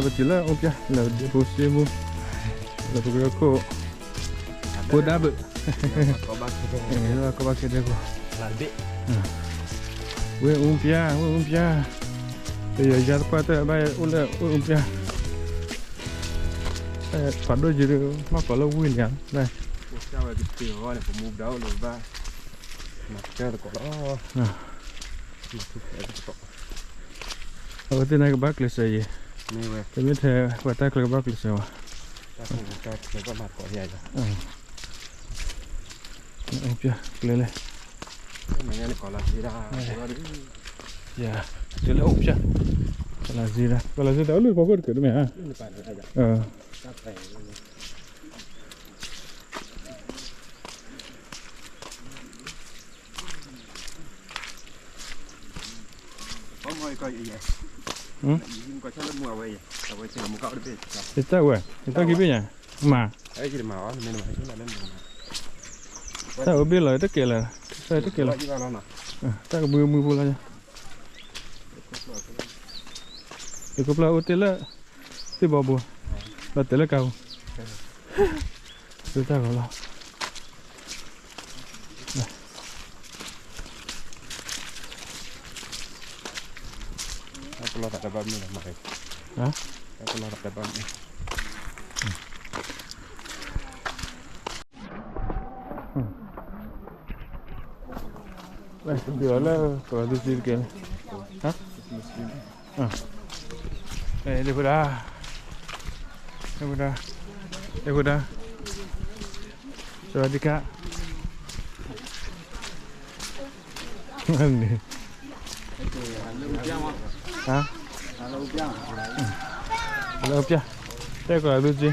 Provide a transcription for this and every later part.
ပတုၤလၢအူပျၢ် လၢဒ့ဖိစ့ဖိ လၢပကရၢခိၣ် ဖိဒါဘုး ကီဘၣ်ခဲဒဲးဖိ ဝ့ၢ်အူပျၢ် ဝ့ၢ်အူပျၢ် ပယီၤယါသပှၢ်တၢၢ်ဘၣ်အိၣ်လၢဝ့ၢ်အူပျၢ် ဖးဒိၣ်ယံၤဒုး မၢ်ကီးလၢဝ့ၢ်လံဧါ ဝဲကတ့ၤအီၤန့ၣ် ပမူပဒါအိၣ်လၢဘၣ် မၤကတၢၢ်သကိးလီၤ အဝဲသ့ၣ်န့ၣ်ကဘၣ်ကျဲးစၢးယံၤ တမ့ၢ်ထဲပှၤတၢ်ချၢကဘၣ်ကျဲးစၢးဘၣ် တၢ်ချၢကဘၣ်မၤသကိးယၤ အူပျၢ်ကျဲလဲၣ် ယၤ တုၤလၢအူပျၢ် ကလၤစ့ဒၣ် ကလၤစ့တၢ်အိၣ်လၢဖီခိၣ်တက့ၢ်တမ့ၢ်ဧါ ယတၢ်ဝဲ ယတၢ်ခံဘ့ၣ်ညါ မၤ တၢ်အိၣ်ဘ့ၣ်လီၤ တကဲလၢၤ တကဲလၢၤ တၢ်ကဘုမုၢ်ဖိလီၤ ယကပျၢ်အိၣ်တ့ၢ်လၢ သ့ၣ်ဘီဘိ လီၤတဲာ်လၢကါပူၤ သုတၢ်ဂီၤလီၤ တၢ်ကလီသးတဘၣ်မ့ၢ်လီၤမး တၢ်ကလီသးတဘၣ်မ့ၢ် လၢကလီသူစ့တကဲလၢ ဒ့ဖိဒါ ဒ့ဖိဒါ ဒ့ဖိဒါ စဝၤဒံကါ လၢပျၢ် တဲကလီသူစ့ နီ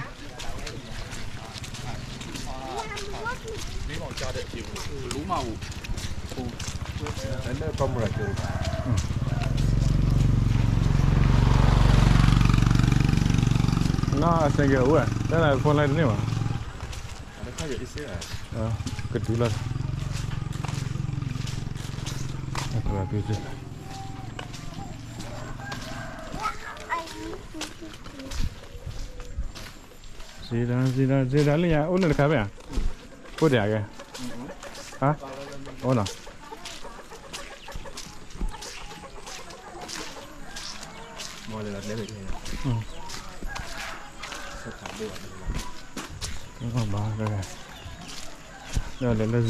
ၢ်အစဲကဲအိၣ်ဝဲ တၢ်လၢဖိလၢတန့ၢ်ဘၣ် ကတုၤလီၤ စ့ဒၣ် စ့ဒၣ် စ့ဒၣ်လၢညါ အိၣ်လၢတခါဖဲဧါ အိၣ်ဒံးဧါကဲ ဟါ အိၣ်နီၤ ဘၣ် ဒီးလဲၤလၢစ့ဒ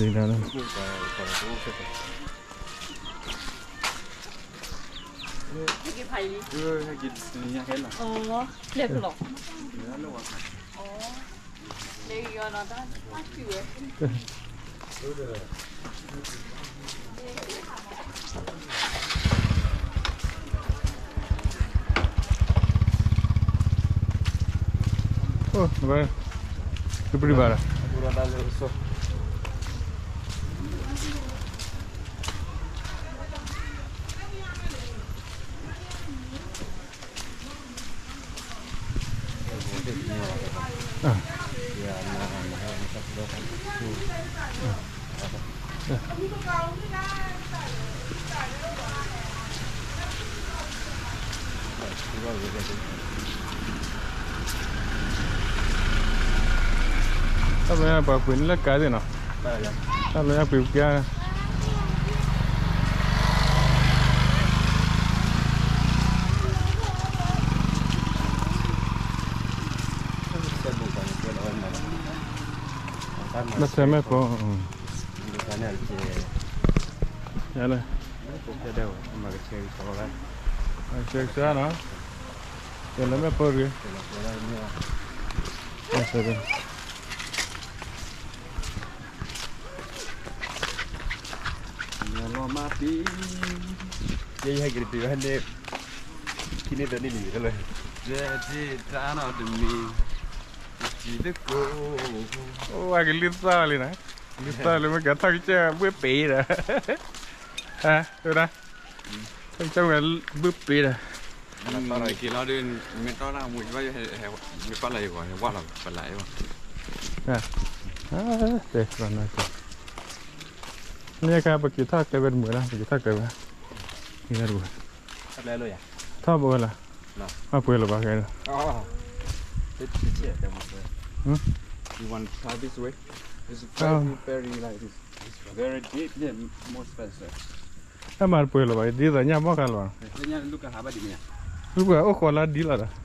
ၣ်လၢ လဲၤကလီၤ လဲၤကလီၤ အိၣ် ဝဲ ကပျံၤဘၣ်ဒီး တၢ်လီၤညါပှၤပှ့ၤန့ၣ်လၢကါသ့ၣ်နီၤ တၢ်လီၤညါပှ့ၤပကါ ဘၣ်ဆၢမဲာ်ဖိ ယၤလၢ ဆဲကစၢ်နီၤ ကဲလၢမဲာ်ဖိတဂ့ၤ ဆဲ လီၤမၢ်ပံၤ ယဲယဟဲက့ၤတပံၤဘၣ်န့ၣ် ခံန့ၣ်သၢန့ၣ်လံလၢ တၢ်နီတမံၤ တစံးသကိး အိၣ်အကလုၢ်သၣ်လံနီၤ လုၢ်သၣ်လံ မ့ၢ်ကထီၣ်ကစၢၢ်ဘှ့ၣ်ပ့ၤဒီး ဟဲဒၣ် ထီၣ်ကစၢၢ်ဝဲဘှ့ၣ်ပ့ၤဒီး က့ၤလီၤဒီး မ့ၢ်တီၢ်တၢ်မူဘၣ် မ့ၢ်ပၢ်လၢယဂီၢ် ဝၢ်လီၤပလၢ်အံၤဘၣ် တဲ နခါပက့ၤထီၣ်ကျဲဝဲတမုာ်ဒၣ် ပက့ၤထီၣ်ကျဲဝဲ ထီၣ်ပဝဲလၢ အပှဲၤလၢၤဘၣ်ခဲဒီး, You want to try this way? It's very, very like this. It's very deep, yeah, more special. တၢ်မၤတပှဲၤလၢၤဘၣ်, ဒ်သိးညၣ်ဘီၣ်ခါလီၤ. လူၢ်ပှၤအိၣ်ဃီလၢဒ်လီၤဒီ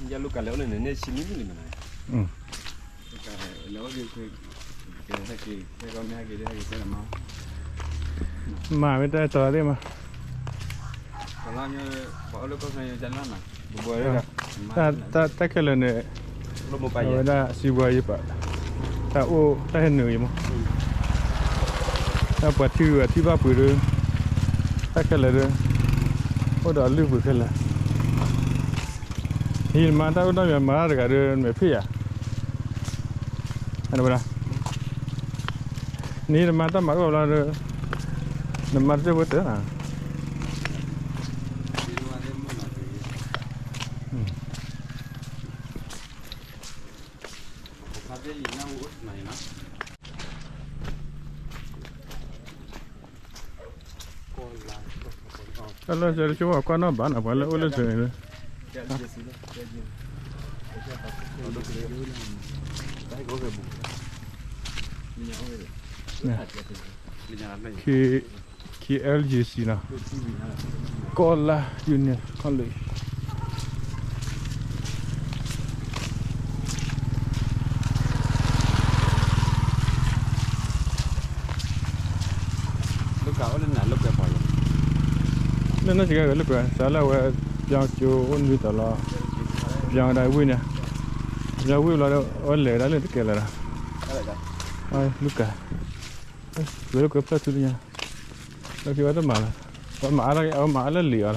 း ယလူၢ်ကလဲၤအိၣ်လၢန့ၣ် န့ၣ်ဆံမံမံလံမနီၤ, လဲၤအိၣ်ဒ်, ဟဲက့ၤ, ဟဲက့ၤ, ဟဲက့ၤ, ဟဲက့ၤ, မၤမ့ၢ်တၢ်တီၤသ့ၣ်မး, တၢ်ခဲလၢာ်န့ၣ်, အဝဲဒၣ်စံးပှၤယပာ်, တၢ်အိၣ်တၢ်ဟဲနုာ်ဂ့ၤမး, တၢ်ပှၤထံဂုၤအထံဘၣ်ပှ့ၤဒီး, တၢ်ခဲလၢာ်ဒီး, အိၣ်ဒီးအလုၢ်ပှ့ၤခဲလၢာ်, နမၤတၢ်အိၣ်နီတမံၤမၤတၢ်တဂၤဒီး နမဲာ်ဖ့ၣ်ယၤ, ဝဲဒၣ်, နမၤတၢ်မၤတအိၣ်ဘၣ်လီၤဒီး, နမၤတၢ်ဖိတၢ်နၤ တၢ်လၢဆၢတဆိကီၢ်နီၣ်ဘၣ်နၤ ပှၤလၢအိၣ်လၢစၢၤန့ၣ်လၢ, K L G C နီၤ, ကီၢ်လါ Union College. လၢနီၢ်စံးကဲဝဲလၢကွဲး စးလၢအဝဲ ပျီကၠိအိၣ်နွံတီၤလီၤ, ပျီဝဲဒၣ်ဝံၣ်န့ၣ်, ပျီဝံၣ်ဘျီဒီး အဝဲလဲၤဝဲဒၣ်လၢတကဲလၢၤဒီး, လူၢ်ကၤ, ဝဲလၢကွဲးဖျၢၣ်ထူလၢညါ, လၢခံဝဲတမၤလၢၤ, ဝဲမၤအါလၢအဝဲမၤအါလၢလံာ်အီၤလီၤ.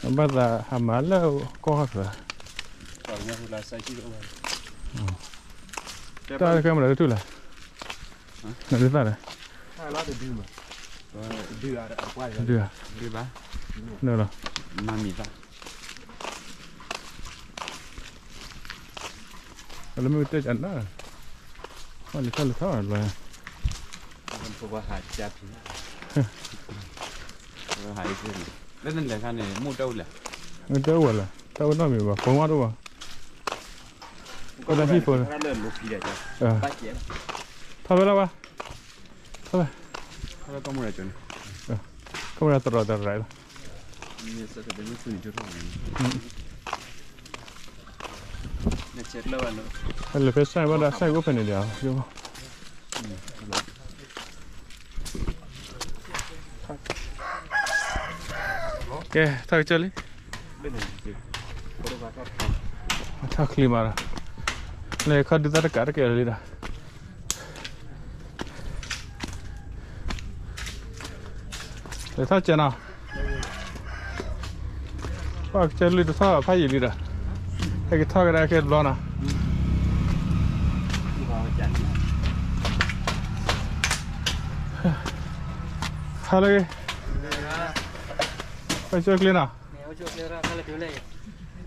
ဘၣ်သးဟးမၤလၢကီၢ်ခါ, တၢ်ခဲမၤလၢတထူၣ်လဲၣ်, နဒုးသၣ်လဲၣ်, ဒုး, နလီၤ, မၤမံၤသၣ် လၢမ့ၢ်တဲကနၣ်, လီၤထီၣ်လီၤထီၣ်လီၤ, လၢနလဲၤခါန့ၣ် မိၢ်တအိၣ်လဲၣ်, တအိၣ်ဝဲလၢၤ တၢ်အိၣ်နီတမံၤဘၣ် ဖိမါတအိၣ်ဘၣ်, အိၣ်လၢဟံၣ်ဖိ, ထီၣ်ဖဲလၢဝဲ, ထီၣ်ဖဲ, ကီၢ်မုၢ်တရၢၣ်တရၢၣ်လီၤ. လဲၤဖဲစဲၣ်ဘၣ်ဒီး စဲၣ်ကအိၣ်ဖဲန့ၣ်ဒီး, ကဲ ထီၣ်ကစၢၢ်လံ, ထီၣ်ချံမးဒီး, လဲၤခီဒုးသၣ်တကးတကဲလၢာ်လံဒီး လဲၤထီၣ်ကဲနီၤ, ပှၤကစၢၢ်လွံၢ်တထီၣ်ဖးယံာ်လံဒီး, ဟဲက့ၤထီၣ်ကဒါကဲတဘျီနီၤ, ဟါလၢဂ့ၤ, ပှၤကစၢၢ်ကျ့နီၤ,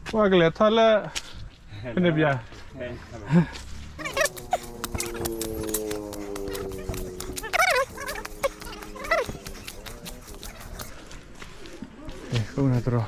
ပှၤကလဲၤထီၣ်လၢ ဖဲန့ၣ်ပျၢ်, ကီၢ်မုၢ်တရၢၣ် ကီၢ်မုၢ်တရ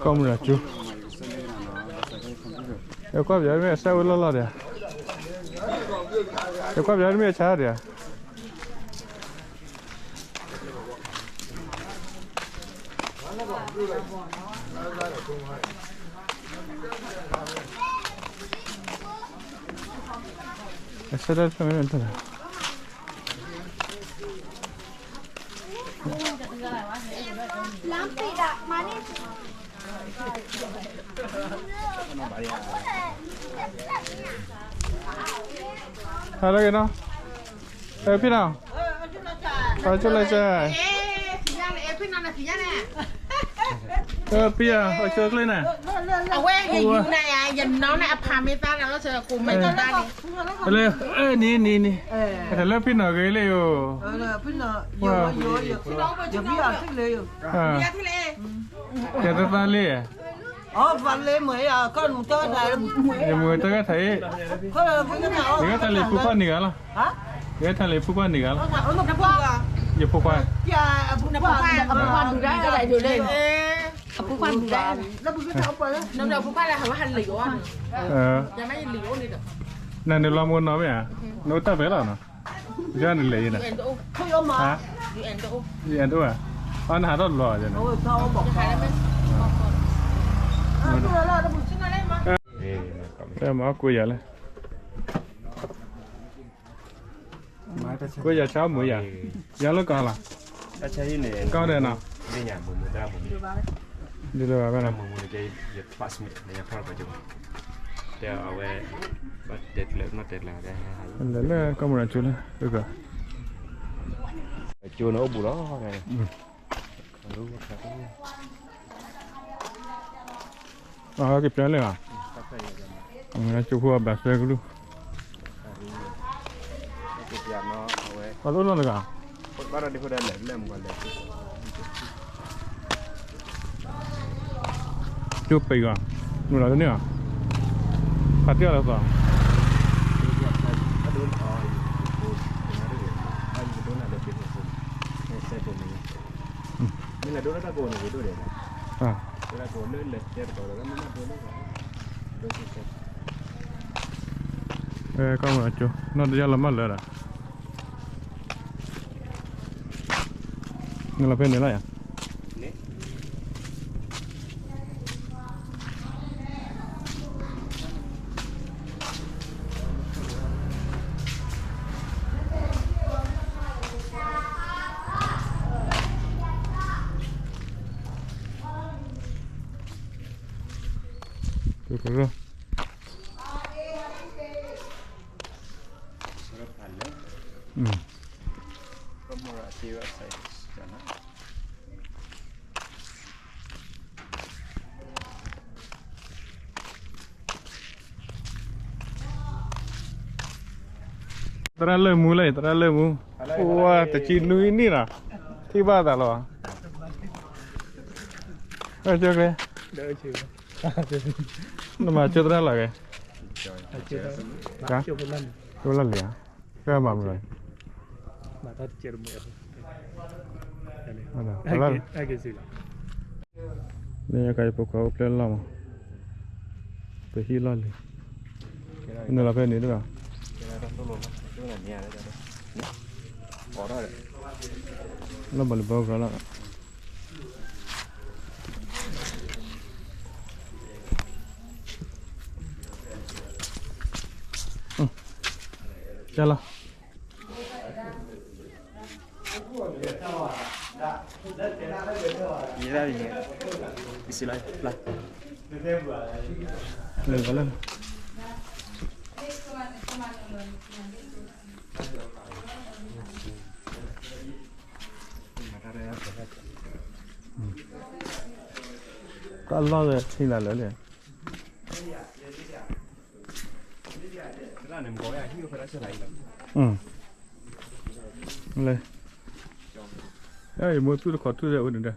ၢၣ်ကၠိ, ယကွၢ်ပယီၤမ့ၢ်အဆၢဝဲလီၢ်လီၢ်ဒံးဧါ, ယကွၢ်ပယီၤမ့ၢ်အဆၢဒံးဧါ. အဆၢဒၢတဖျၢၣ်မ့ၢ်တၢ်, ဟါလၢဂ့ၤနီၤ, ဖံနီၤ, အကၠိလဲၣ်စၢ်, ပယၤအီၣ်ကၠိကျ့န့ၣ်, အဝဲယယူၤနၤယၤ ယနီၢ်န့ၣ် အဖးမ့ၢ်သါန့ၣ်လီၤ ဆၢကိးမ့ၢ်သါန့ၣ်, လၢ နံၤနံၤနံၤ, တၢ်လၢဖံနီၣ်ဂ့ၤလၢယိာ်, ယသးလ့, ယမုၢ်တၢ်ဂၤထါအံၤ, ယဂဲၤထါလၢဖုကွၢ်နံၤဂၤလီၤ, ယဂဲၤထါလၢဖုကွၢ်နံၤဂၤလီၤ, ယဖိခွါ, အဖိခွါဒုးဒၣ်, အဖိခွါဒုးဒၣ်, နၤနုာ်လီၤမူနီၢ်မ့ၢ်ဧါ, နအိၣ်တၢ်ဖဲလီၤနီၤ, ယနလဲၤယဲနီၤ, ယအဲၣ်ဒိၣ်ဧါ, အနဟးထီၣ်လီၤယဲနီၤ, တဲမၤကွၢ်ယၤလဲၣ် ကွၢ်ယၤဆါမုာ်ယၤ, ယၤလၢကီၢ်လီၤ, ကီၢ်ဒဲးနီၤ, ဒ်လၢဘၣ်နီၤ, လဲၤလၢကီၢ်မုၢ်နၤကၠိလၢ, ကၠိန့ၣ်အိၣ်ဘူးလီၤ, က့ၤပျီလဲၣ်ဧါ, ကၠိဖိအဘၣ်သၢကလုၢ်, ပှၤတအိၣ်နီတဂၤ, ကၠိပံၤဂၤ, မုၢ်လီၤတန့ၢ်ဧါ, ဖးတံၢ်အီၤလၢသီ, ကီၢ်မုၢ်နၤကၠိ နီၢ်တယၢ်လီၤမၢ်လၢဒီး, နလီၤဖဲန့ၣ်လီၤယၤ သရၣ်လၢၢ်မူလၢ သရၣ်လၢၢ်မူ, ပှၤတကံနွံနံၣ်လီၤ, ထံၣ်ဘၣ်သးလီၤ, ကၠိကျဲ, နမၤကၠိသရၣ်လီၤက့ၤ, ကၠိလီၢ်လံၤဧါ, ကဲမၤမုာ်လီၤ, မ့ၢ်ယကယဖိခွါအိၣ်ဖျဲၣ်လီၢ်မး, ပဟံၣ်လီၢ်လံၤ, နုာ်လီၤဖဲန့ၣ်တဘၣ်, လီၢ်ဘၣ်လံၤဘီကရၢလီၤ, ကလီၤ ယဲဒၣ်န့ၣ်, ယစံးလီၤပျၢ်, လၢကလၢာ်, တၢ်လီၢ်လၢထံလာ်လၢာ်န့ၣ် လၢ ယမိၢ်သူၣ်တခီထူၣ်စဲအိၣ်န့ၣ်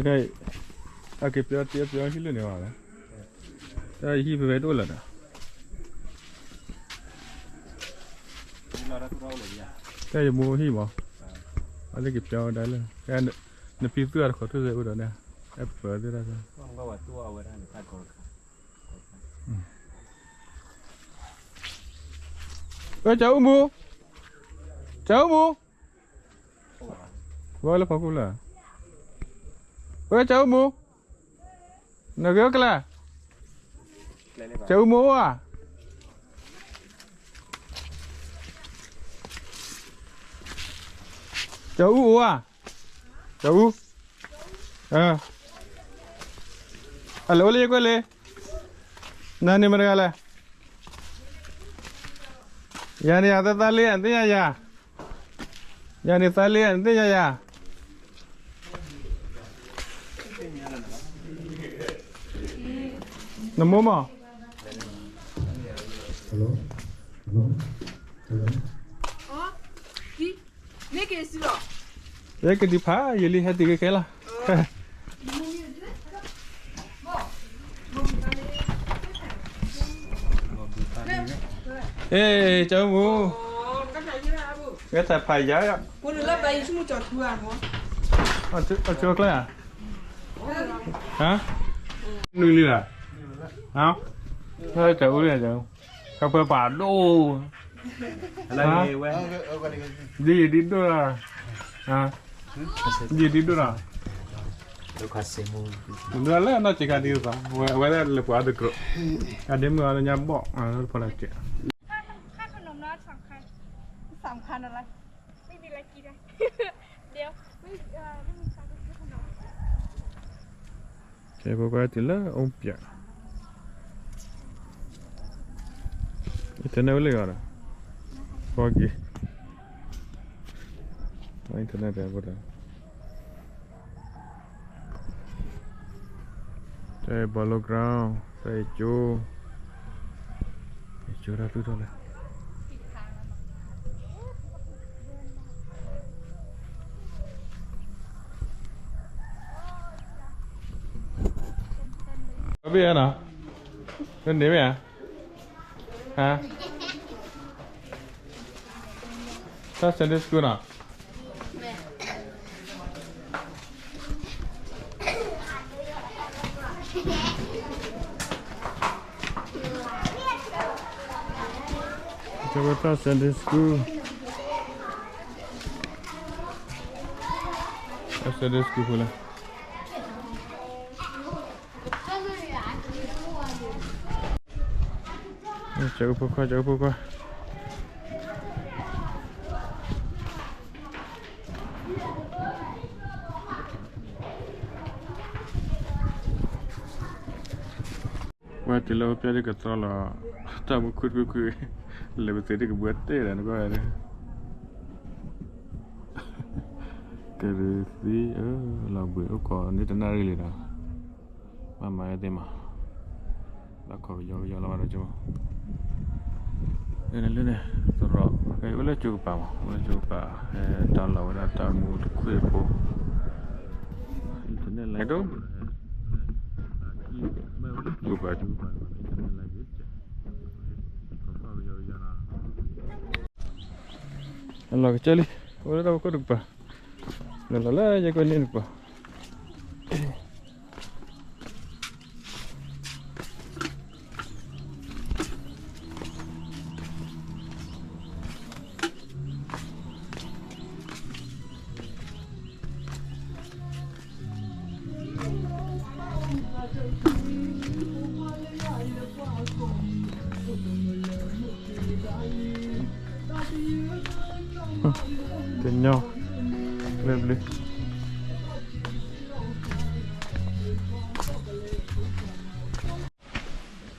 ဒီး, အက့ၤပျီတ့ပျီဟံၣ်လၢန့ၣ်ဘၣ်, တၢ်ယဟံၣ်ဖဲဖဲတအိၣ်လၢၤဒီး, တၢ်ယမိၢ်ဟံၣ်မး, အလၢက့ၤပျီဝဲဒၣ်လၢ, နဖံသူၣ်အတခီထူၣ်စဲအိၣ်ဒီးန့ၣ်, အဲၣ်ပၢၢ်သ့ၣ်တၢ်စဲ အဝဲ ကၠီအူမူ, ကၠီအူမူ, ဝဲလၢဖီခိၣ်လၢ, ဝဲကၠီအူမူ, နဂ့ၤအိၣ်ကလၢ်, ကၠီအူမူအိၣ်ဧါ, ကၠီအူအိၣ်ဧါ, ကၠီအူ, အ, အလဲၤအိၣ်လၢယကွဲၢ်လံ, နၤန့ၣ်မတၤတဂၤလဲၣ်, ယၤန့ၣ် အသးသးလံ နသ့ၣ်ညါယၤ, ယၤန့ၣ်သးလံ နသ့ၣ်ညါယၤ, နမိၢ်မး ယဲကဒံးဖး ယလံဟဲတုၤခဲခဲလီၤ. အ့ ကၠီမူ, ဝဲတၢ်ဖးယါ, အဆိကျဲဧါ, နုာ်လံလီၤ, တၢ်အိၣ်လံ, ကပၢၤပာ်ဒိၣ် ဒ်ယဒ်ဒိၣ်လီၤ, ဒ်ယဒ်ဒိၣ်လီၤ, ဒ်လၢနီၢ်စ့ကၤဒ်သိး အဝဲဒၣ်လဲၤပှၤတကြိး, အဒ့မုၣ်အီၤလၢညါဘီၣ် ဖီလာ်စဲး ค่าขนมละสองพัน สามพันอะไร ไม่มีอะไรกินอะ เดี๋ยว ไม่ เอ่อ ไม่มีตังค์ไปซื้อขนม ကဲ ပကွၢ်တုၤလၢအိၣ်ပၠး, အံၣ်ထၢၣ်နဲၣ်အိၣ်လၢဂၤဒီး, ဖီက့ၤ, အံၣ်ထၢၣ်နဲၣ်တဲဘိဒီး, တဲ Polo Ground တဲကၠိ, ကၠိတၢ်သူၣ်ထီၣ်လဲၣ် ဘၣ်ဧါနီၤ, နန့ၢ်မ့ၢ်ဧါ, ဟါ, တၢ် Sunday School နီၤ, တၢ် Sunday School, တၢ် Sunday School ဖိလၢ ကၠီဖိခွါ ကၠီဖိခွါ, ဝဲတုၤလၢအိၣ်ပၠးဒ်ကသီလီၤ, တၢ်မူခိၣ်တခုခု, လဲၤပသ့ဒ်ကဘှဲတဲဒီးနကွၢ်, ကရၢသံ, လီၤဘှံးအိၣ်ခိးန့ၢ်တနၣ်ရံၣ်လံဒီး, မၤမၤသ့မး, လီၤခိးကယီကယီလီၤဘၣ်ဒီးကၠိ, လၢန့ၣ်လၢန့ၣ်, သရိာ် အိၣ်လၢကၠိကပၤမး အိၣ်လၢကၠိကပၤ, တၢ်လီၤဝဲဒၣ်တၢ်မူတခွ့ဖိ, တနၣ်ရံၣ်ဒိၣ် အလီၤကစၢၢ်လံ, အိၣ်လၢတၢ်ဖီခိၣ်တကပၤ, လီၤလၢယကွဲၢ်န့ၣ်တကပၤ, တညီ, လၢဘျုး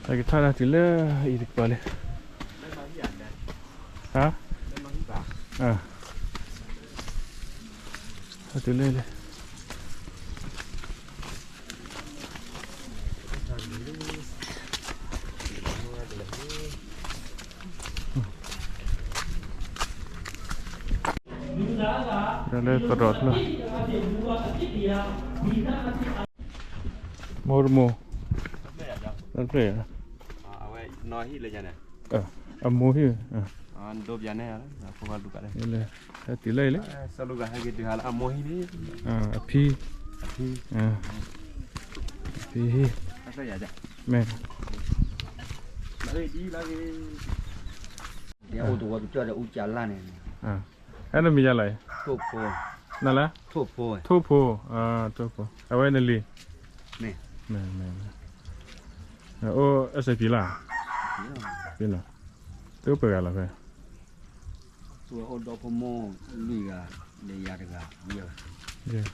အကထါတၢ်တုၤလၢအံၤတကပၤလံ, ဟါ, အတုၤလၢလံ လၢသရိာ်တဖျၢၣ်, မိၢ်တမိၢ်, တဖျၢၣ်, အမိၢ်ဟံၣ်, လၢ, ဟဲတုၤလၢလံ, အဖံ, အဖံ, မ့ၢ် အိၣ်တဝီကစၢ်ဒီးအူကၠးလၢ်န့ၣ်, အဲၣ်ဒိးမံၤယါလီၤ, နလၢ, ထိၣ်ဖိ, ထိၣ်ဖိ, အဝဲနလံၤ, မ့ၢ်, မ့ၢ်, အိၣ် SSP လၢ, တအိၣ်ပှဲၤဂၤလီၤဖဲ အိၣ်ဒီဖိမိၢ်လွံၢ်ဂၤ, ဒီးယၤတဂၤ, ယဲၢ်ဂၤ,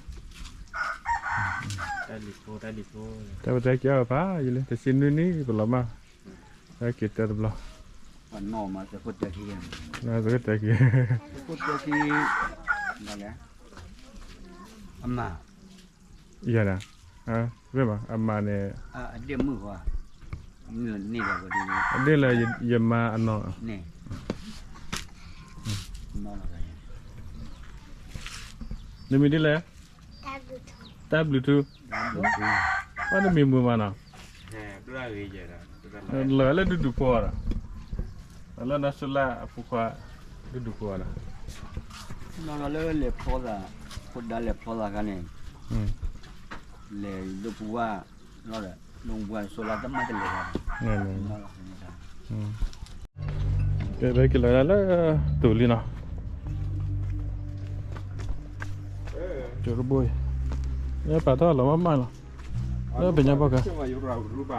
တၢ်လံၤဖိ တၢ်လံၤဖိ တၢ်ပတဲက့ၤအီၤဖးယံာ်လံ တဆံနွံနံၣ်ပလီၤမၢ်, တၢ်က့ၤတဲတဘျီ, ပနီၣ်မး သဲခိၣ်တဲခံ, သဲခိၣ်တဲခံ, သဲခိၣ်တဲခံ, လဲၣ်, အမၤ, ယၤဒၣ်, မ့ၢ်ဘၣ် အမၤန့ၣ်, အဒ့ၣ်မုၣ်ဃီ, အဒ့ၣ်လၢယမါအနီၢ်, န့ၣ်, နမံၤဒ်လဲၣ်, တၢ်ဘျုးထူ, ဘၣ်နမံၤမုာ်မးနီၤ, လၢလၢဒုးဒုးဖိအီၤဒီး, လၢနါစူလၢအဖိခွါ, ဒုးဒုးဖိအီၤဒီး, လၢလဲၤဖျီသး, ဖိဒါလဲၤဖျီသးခါန့ၣ်, လဲၤဒိပူၤဝါ, လီၤဒီး, ဒိပူၤဝါဆိလၢတမၤတလဲၤဘၣ်, ကဲ က့ၤလီၤလၢတူၢ်လံနီၤ, ကၠိတဘိအံၤ, လၢပာ်ထီၣ်လီၤမးမးလီၤ, လၢပညါဘီၣ်ခါ, ဘၣ်သ့ၣ်ဒီးပ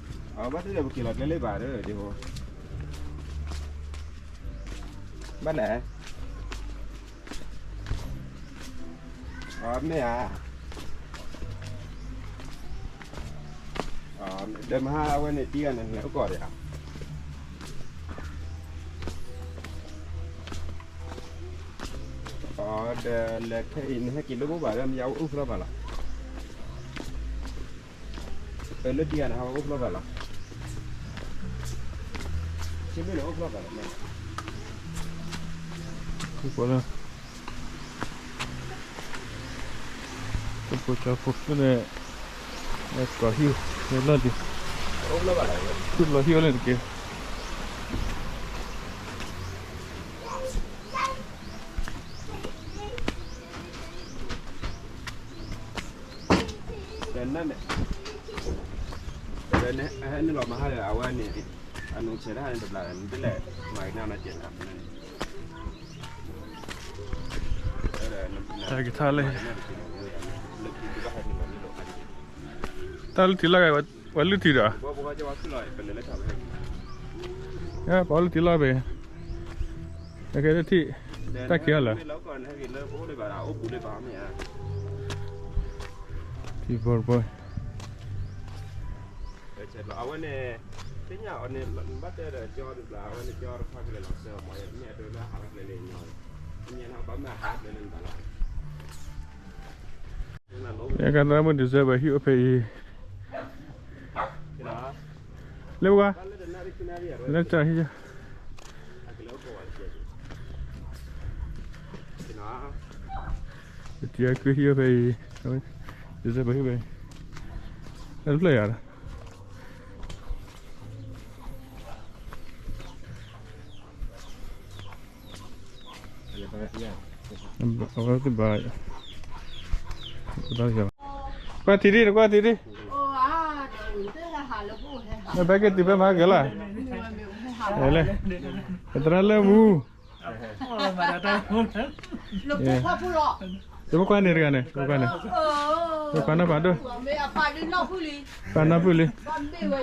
က့ၤလီၤကျဲလၢဘၣ်ဒီး, ဘၣ်လဲၣ် မ့ၢ်ဧါ, ဒီးမဟါအဝဲန့ၣ်တံၢ်ဂၤန့ၣ် နလဲၤအိၣ်ကီးဒံးဧါ, ဒီးလဲၤခဲအံၤ နဟဲက့ၤလၢဘိဘၣ်ဒီး မ့ၢ်ယအိၣ်ဖျီဘၣ်လီၤ, လၢတံၢ်ဂၤန့ၣ် ဟးအိၣ်ဖျီဘၣ်လီၤ, အိၣ်ဖျီဘၣ်လီၤ, တဖိကၠီဖိန့ၣ်, ကိးဟံၣ်, လၢလီၢ်ဒံး, လီၢ်ဟံၣ်အိၣ်လၢတက့ၢ်, နလီၤမဟါဒီး အဝဲန့ၣ်, အနုၤဆဲးတၢ်န့ၣ်တဘျီန့ၣ် တလဲၤမၤကနၣ်နီတစဲးလၢ, တၢ်ကထါလဲၣ်, တၢ်လုၢ်ထံလီၤဂာ်, ပှၤလုၢ်ထံဒီး, ပှၤလုၢ်ထံလီၤဘဲ, ကဲတထံၣ်, တၢ်က့ၤအီၤလၢ, ထံဘိဘိ, အဝဲန့ၣ်, သ့ၣ်ညါအီၤန့ၣ် ဘၣ်တဲဒီးကၠီတဘျီ အဝဲန့ၣ်ကၠီတဖၣ်ကလဲၤလီၤစၢမး မ့ၢ်အဒိလၢဟးလီၤကျဲလၢညီ, မ့ၢ်ဘၣ်မ့ၢ်ဟးလီၤကျဲလၢနဘၣ်လီၤ, ကသရၣ်မုၣ် December ဟံၣ်အိၣ်ဖဲအံၤ, လၢပှၤ, လၢတၢ်ဟံၣ်, တံၢ်အကုဟံၣ်အိၣ်ဖဲအံၤ, December ဟံၣ်ဖဲအံၤ, လၢတဖျၢၣ်ယၤဒီး အဝဲသ့ၣ်ဘၣ်, ကွၢ်ထံဒံၣ် နကွၢ်ထံဒံၣ်, နဘၣ်က့ၤတုၤဖဲမၤက့ၤလီၤ, လဲၣ်, ပသရၣ်လၢမူ, ယဖိခွါန့ၣ်တဂၤန့ၣ်, ဖိခွါန့ၣ်, ဖိခွါနီၢ်ပၤဒိၣ်, ပၤနီၢ်ပုၢ်လံ,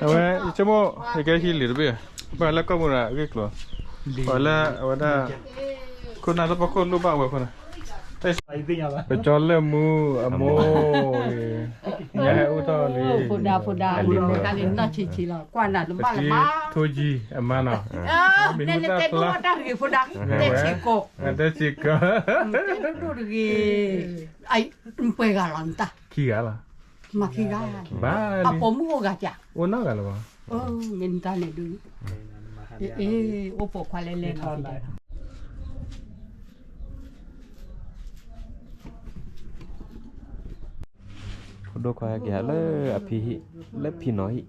အဝဲ ယဆိကမိၣ် ယကဟံးလံာ်တဘ့ၣ်, ပှၤလၢကီၢ်ပူၤဒီးအဂ့ၢ်ကျိၤ, ပှၤလၢအဝဲဒၣ် ခိၣ်နၢ်လၢပှၤခိၣ်လိၣ်ဘၣ်ဝဲအဃိန့ၣ်, ပကၠီလၢမူအမိၢ်, ညါဟဲအိၣ်ထီၣ်လံ, ဖိဒါဖိဒါ, ပထံထိကံအမါနီၤ, တဲဆံးကိး, တဲဆံးကိး, ပှဲၤဂၤလီၤနတၢ်, ခံဂၤလီၤ, မၤခံဂၤ, ဘၣ်, အပိာ်မုၣ်အိၣ်ဂၤဧါ, အိၣ်နီတဂၤလၢၤဘၣ်, မ့ၢ်နတၢ်န့ၣ်ဒုး, အိၣ်ပိာ်ခွါလဲၣ်လဲၣ်, ဖိဒိၣ်ခွါဟဲက့ၤဟးလၢအဖံဟံၣ်, လၢဖံနီၤဟံၣ်,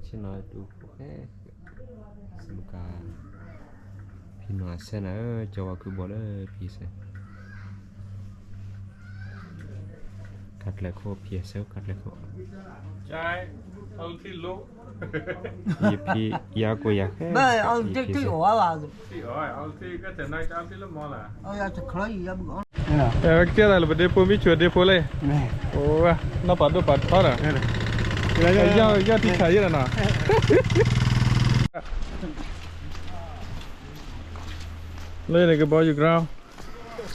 ဆ့ၣ်နီၤဒူၣ်, စမုကါ, ဖံနီၤအဆဲနၤဧၢ, ကၠီဝါခုဘီလၢဖံဆဲး, ကါကျဲခိၣ်ဖံဆဲးကါကျဲခိၣ်, ယဖံ, ယၤကိးယၤဃဲ, အဝဲကတဲသးလၢပဒ့ဖိမ့ၢ်ဆိဒ့ဖိလဲၣ်, အိၣ်ဝဲ, နီၢ်ပၤဒိၣ်ပာ်ထီဒီး, ယီၢ်ထံဆးယဲၢ်ဒီးနီၤ, လၢန့ၣ်ကဘီယူၤ ground,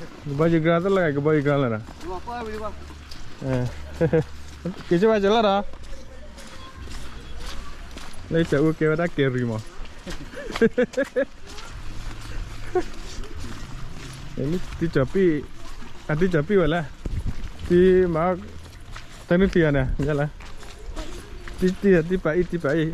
ကဘီယူၤကရၢသ့ၣ်လၢ ကဘီယူၤကရၢလၢဒီး က့ၤကၠဘၣ်ကၠလီၤဒီး လၢကၠအိၣ်ကဲဝဲဒၣ်ကဲရံမး တံၢ်ကၠီၤပံၣ် အတံၢ်ကၠီၤပံၣ်ဝဲလဲၣ် တံၢ်မၤ တၢ်နုၢ်ဖံးအီၤန့ၣ် မ့ၢ်လဲၣ် တံၢ်တံၢ်တံၢ်ပာ်အံၣ်တံၢ်ပာ်အံၣ်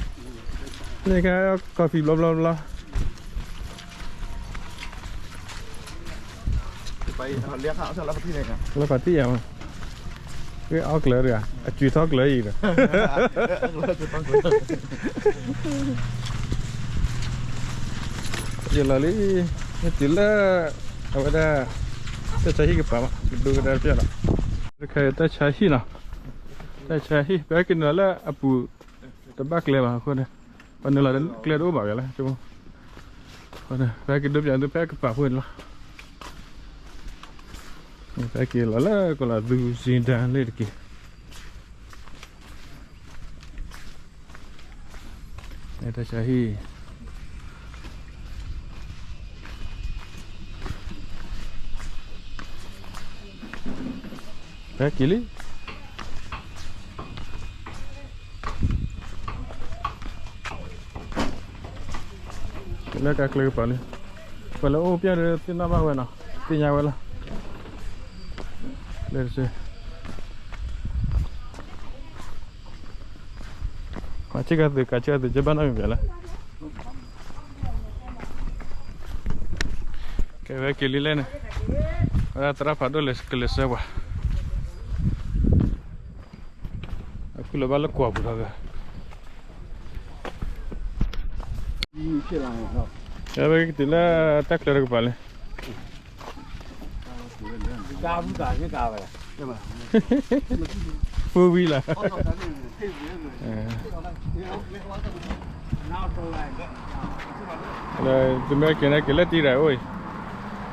န့ၣ်ကဲ coffee ဘျီဘျီဘျီ လၢဖးတံၢ်ယၤမး အီၣ်ကျၢၤတဂၤ အကွံာ်ထီၣ်ကျၢၤအံၤဒီး ယလီၤလံ မ့ၢ်တုၤလၢ အဝဲဒၣ် တၢ်ဆါဟံၣ်ကပၤမး ကဒိကဒါတပျၢ်လီၤ တၢ်ဆါဟံၣ်နီၤ တၢ်ဆါဟံၣ် ပဟဲက့ၤနုာ်လီၤလၢအပူၤ တဘၣ်ကျဲဘၣ်အဃိန့ၣ် ပနုာ်လီၤကျဲတအိၣ်ဘၣ်ဝဲလၢ ပဟဲက့ၤဒိပၠးသုဖဲကပၤဖိန့ၣ်လီၤ ပဟဲက့ၤလီၤလၢကလီၤသူစ့ဒၢလၢတက့ၢ် တၢ်ဆါဟံၣ် ပဟဲက့ၤလံ လၢကကျဲကပၤလံ ပှၤလၢအိၣ်ပျဲၢ်ဒီးသ့ၣ်နီၣ်ဘၣ်ဝဲနီၤ သ့ၣ်ညါဝဲလီၤ လၢတစဲး မၤဆ့ကၤသုးကးဆ့ကၤသုးကဘၣ်နီတမံၤပၠးလၢ ကဲဝဲက့ၤလံလဲၣ်န့ၣ် ဝဲဒၣ်သရၣ်ဖးဒိၣ်လဲၤကလဲၤဆှၢပှၤ အခုလၢၤဘၣ်လၢကွၢ်ပူၤထီၣ်က ကဲဝဲကတုၤလၢတၢ်ချၢတကပၤလံ four wheel လီၤ သုမ့ၢ်က့ၤန့ၣ်က့ၤလၢတံၤဒၣ်အိၣ်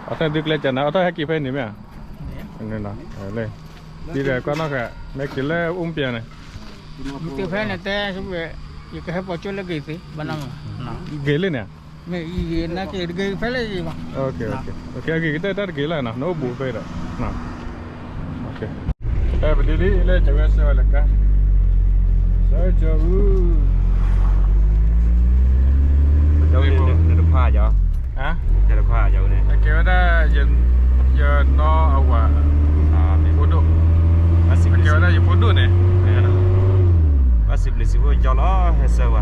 အံၤ အထီၣ်ဒုကျဲကနၤ အထီၣ်ဟဲက့ၤဖဲန့ၣ်မ့ၢ်ဧါ တံၤဒၣ်ကွၢ်နီၣ်ဃာ် မ့ၢ်က့ၤလၢအိၣ်မပျဲၢ်န့ၣ် မ့ၢ်က့ၤဖဲန့ၣ်တဲ ယကဟဲပိာ်ကၠိလၢဂ့ၤသ့ ဘၣ်နီၣ် ဂ့ၤလံန့ၣ် မ့ၢ်အံၤဂ့ၤ နက့ၤတဂ့ၤဖဲလၢအံၤဘၣ် ကဲက့ၤကတၢၢ်တၢ်တဂ့ၤလၢနီၤ နအိၣ်ဘူးဖဲဒီး ပဒ်လံလၢကဝဲဆၢဝဲလၢကါ ဆၢကၠီၤအူ တဖၣ်ယီၤ တဖၣ်ယီၤ ကဲဝဲဒၣ် ယနီၢ်အဝၤ ဖိဒိၣ် ကဲဝဲဒၣ်ယဖိဒိၣ်န့ၣ် ဘၣ်စံးဘျုးစံးဖှိၣ်ကၠီလီၤ ဟဲဆၢဝဲ